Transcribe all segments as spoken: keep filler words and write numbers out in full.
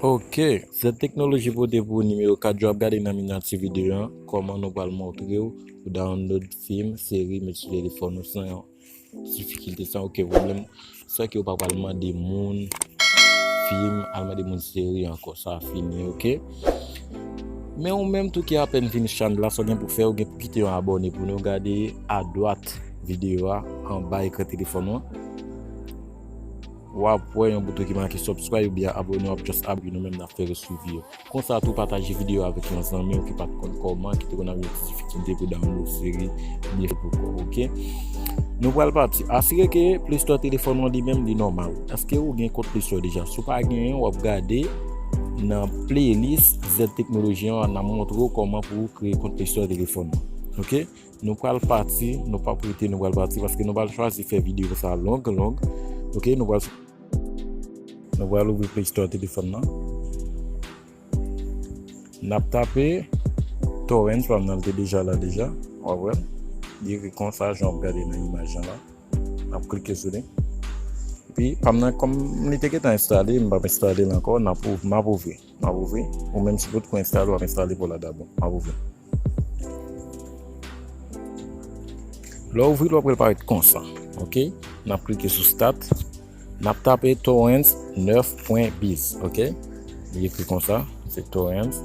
Ok, Zèd Teknoloji pote pou ou nimewo kat. Jan w ap gade nan minyati videyo a, kòman nou pral montre w pou download fim, seri, met sou telefòn ou san difikilte, san okenn pwoblèm, san ke w pa pral mande moun fim, al mande moun seri ankò. Sa fini, ok? Men ou menm tou ki apèn vin chanèl la, sa w gen pou fè, ou gen pou kite yon abòne pou nou. Gade adwat videyo a, anba ekran telefòn ou an. W ap wè yon bouton ki make subscribe oubyen abòne, w ap just abòne, nou menm n ap fè reswivi yo. Konsa tou, pataje videyo avèk yon zanmi w ki pa t konn kòman, ki te konn ap gen ti difikilte pou download seri, byen fè pou kò, ok? Nou pral pati. Asire ke Play Store telefòn ou an li menm li nòmal. Èske ou gen kont Play Store deja? Si w pa genyen, w ap gade nan playlist Zèd Teknoloji an, n ap montre w kòman pou w kreye kont Play Store telefòn ou an, ok? Nou pral pati, nou p ap rete, nou pral pati, paske nou pral chwazi fè videyo sa long, long. Ok, nou pral, nou pral ouvri Play Store telefòn nan. N ap tape Torrents, pa m nan, l te deja la deja. W ap wè l. Li ekri konsa, jan w ap gade nan imaj lan la. N ap klike sou li. Epi, pa m nan, kòm li te gentan enstale, m p ap enstale l ankò, n ap ouv-, m ap ouvri. M ap ouvri. Ou menm si potko enstale, w ap enstale pou la dabò. M ap ouvri. Lè w ouvri l, w ap wè l parèt konsa. Ok? N ap klike sou Start. N ap tape torrents nèf pwen biz. Ok? Li ekri konsa. Se torrents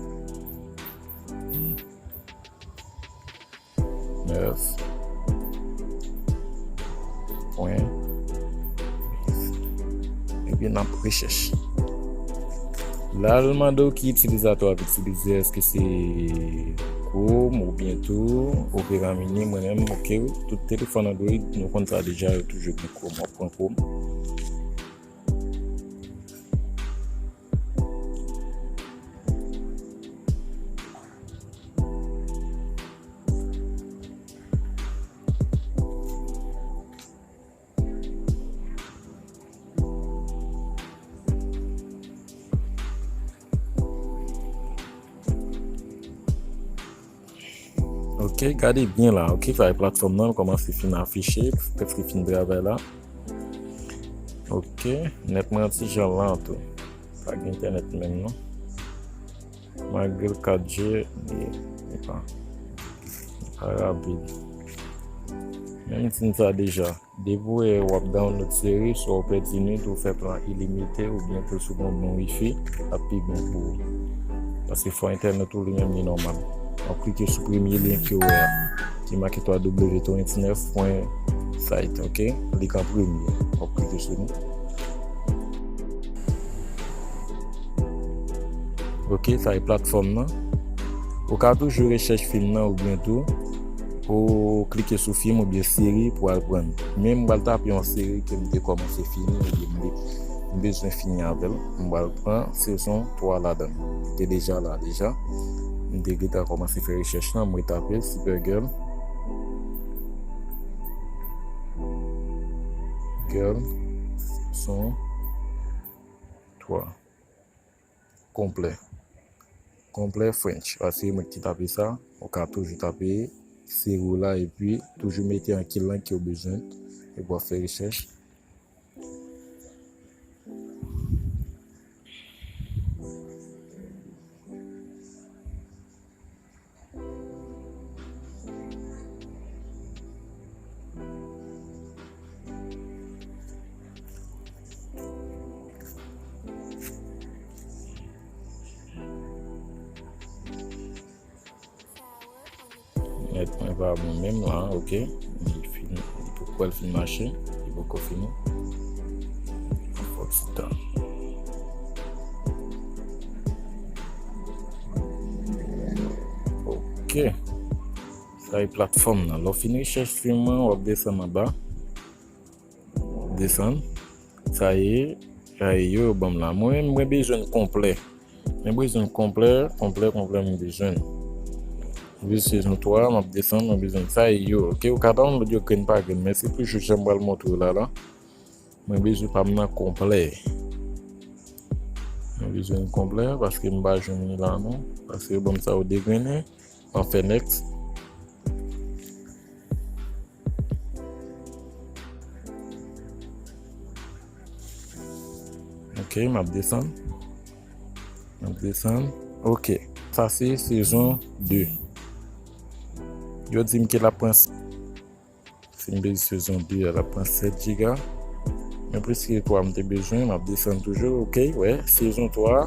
nèf pwen biz. Epi n ap rechèch. La, l mande w ki itilizatè w ap itilize, èske se Chrome oubyen tou Opera Mini? Mwen menm, ok, tout telefòn Android, nou konn sa deja, yo toujou gen Chrome, w ap pran Chrome. Ok, gade byen la. Ok, sa e platfòm nan, l kòmanse fin afiche, prèske fin travay la. Ok, nèt mwen an ti jan lan tou. Pa gen entènèt menm non. Malgre l kat G, li, li pa, li pa rapid. Men m di n sa deja. Depi w wè w ap download seri, swa w pèdi nèt, ou fè plan ilimite, oubyen plis ou gon bon wifi, l ap pi bon pou ou. Paske fò entènèt ou li menm li nòmal. W ap klike sou premye lyen ke w wè a, ki make twa w w w torrents nèf pwen site, ok? Li k an premye. W ap klike sou li. Ok, sa e platfòm nan. Ou ka toujou rechèch fim nan oubyen tou ou klike sou fim oubyen seri pou al pran. Men m pral tape yon seri ke m te kòmanse fini oubyen m te, m bezwen fini avè l. M pral pran sezon twa ladan l. Li te deja la deja. M te gentan kòmanse fè rechèch lan, m retape l, Supergirl. Girl, sezon twa. Konplè. Konplè French. Paske mwen ki tape sa, ou ka toujou tape seri w la epi toujou mete an ki lang ke w bezwen epi w ap fè rechèch. Nèt mwen pa bon menm la, ok. Li fin, li poko al fin mache, li poko fini. Fò ti tan. Ok. Sa e platfòm nan. Lè w fin rechèch fim nan, w ap desann anba. Desann. Sa ye, sa ye yo, yo ban m la. Mwen menm, mwen bezwen l konplè. Mwen bezwen l konplè, konplè, konplè, mwen bezwen l. Mwen bezwen sezon twa, m ap desann, mwen bezwen l. Sa ye yo, ok? Ou ka download yo grenn pa grenn, men se toujou jan m pral montre w la, la. Mwen bezwen pa m nan konplè. Mwen bezwen l konplè, paske m pa jwenn li la, non. Paske yo ban m sa yo degrennen. Mwen fè next. Ok, m ap desann. Desann. Ok. Sa se sezon de. Yo di m ke l ap pran, si m bezwen sezon de a, l ap pran sèt giga. Men plis ke twa m te bezwen, m ap desann toujou, ok, wè, sezon twa,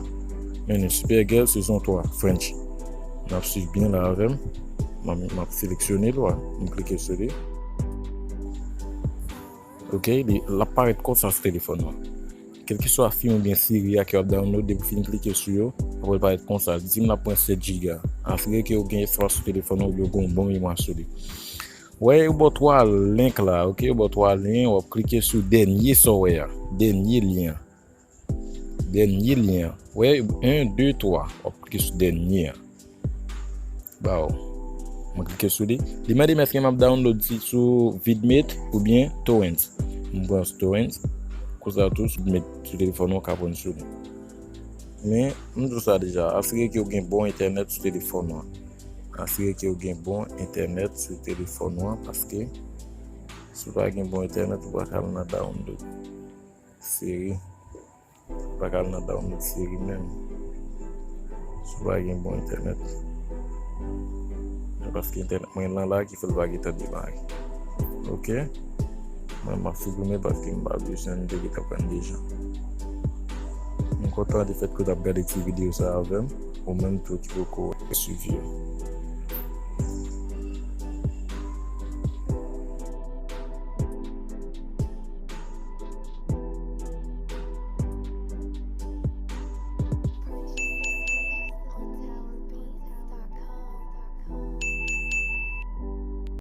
men Super Girl, sezon twa, French. N ap swiv byen la avè m. M ap, m ap seleksyone l, wè. M klike sou li. Ok, li, l ap parèt konsa sou telefòn nan. Kèlkeswa fim oubyen seri a ke w ap download, depi w fin klike sou yo, apre l parèt konsa. Di m l ap pran sèt giga. Asire ke w gen espas sou telefòn ou, oubyen w gen yon bon memwa sou li. Wè, yo ba w twa link la, ok? Yo ba w twa lyen, w ap klike sou dènye sa w wè a. Dènye lyen an. Dènye lyen an. Wè, en, de, twa. W ap klike sou dènye an. Ba w. Mwen klike sou li. Li mande m èske m ap download li sou Vidmate oubyen Torrent. M pran sou Torrent. Konsa tou, sou Vidmate sou telefòn ou ka pran sou li. Men, m di w sa deja, asire ke w gen bon entènèt sou telefòn ou an. Asire ke w gen bon entènèt sou telefòn ou an, paske si w pa gen bon entènèt, ou pa ka al nan download seri. Ou pa ka al nan download seri menm. Si w pa gen bon entènèt. Men paske entènèt mwen lan la ki fè l pa gentan demare. Ok? Mwen, m ap siprime paske m pa bezwen, m te gentan pran deja. M kontan de fèt ke w t ap gade ti videyo sa avè m, ou menm tou ki poko swiv yo.